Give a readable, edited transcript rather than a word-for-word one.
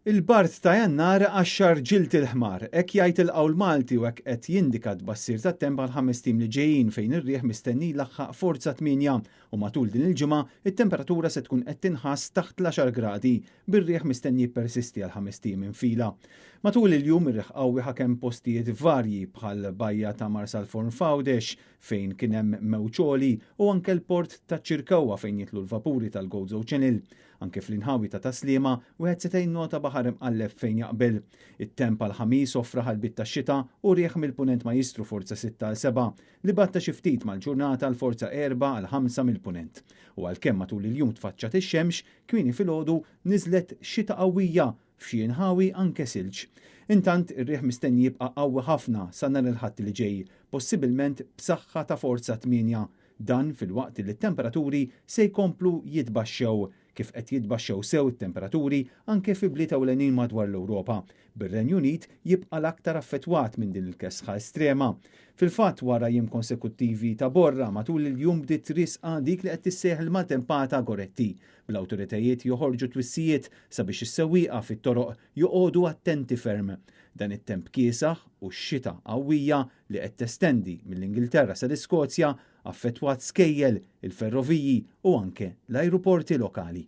Il-bard ta' Jannar qaxxar ġild il-ħmar, hekk jgħid il-qawl Malti u hekk qed jindika t-tbassir tat-temp għall-ħamest ijiem li ġejjin fejn ir-riħ mistenni jlaħħaq forza 8 u matul din il-ġimgħa it-temperatura se tkun qed tinħass taħt l-għaxar gradi, bir-riħ mistenni jippersisti għal ħamest ijiem infila. Matul il-jum ir-riħ qawwi ħakem postijiet varji bħal bajja ta' Marsalforn f'Għawdex fejn kien hemm mewġ għoli u anke l-port taċ-Ċirkewwa fejn jidħlu l-vapuri tal-Gozo Channel. Anke fl-inħawi ta' Tas-Sliema, wieħed seta' jinnota baħar imqalleb fejn jaqbel. It-temp għall-Ħamis offra ħalbiet ta' xita u riħ mill-Punent Majjistru forza 6 għal 7, li batta xi ftit mal-ġurnata għal forza 4 għal 5 mill-Punent. U għalkemm matul il-jum tfaċċat ix-xemx, kmieni filgħodu niżlet xita qawwija, f'xi inħawi anke silġ. Intant, ir-riħ mistenni jibqa' qawwi ħafna sa nhar il-Ħadd li ġej, possibilment b'saħħa ta' forza 8. Dan filwaqt li t-temperaturi se jkomplu jitbaxxew, kif qed jitbaxxew sew it-temperaturi anke fi bliet ewlenin madwar l-Ewropa, bir-Renju Unit jibqa' l-aktar affettwat minn din il-kesħa estrema. Fil-fatt wara jiem konsekuttivi ta' borra, matul il-jum bdiet riesqa dik li qed tissejjaħ il-maltempata Goretti, bl-awtoritajiet joħorġu twissijiet sabiex is-sewwieqa fit-toroq joqogħdu attenti ferm. Dan it-temp kiesaħ u x-xita qawwija li qed testendi mill-Ingilterra sal-Iskozja affettwat skejjel, il-ferroviji u anke l-ajruporti lokali.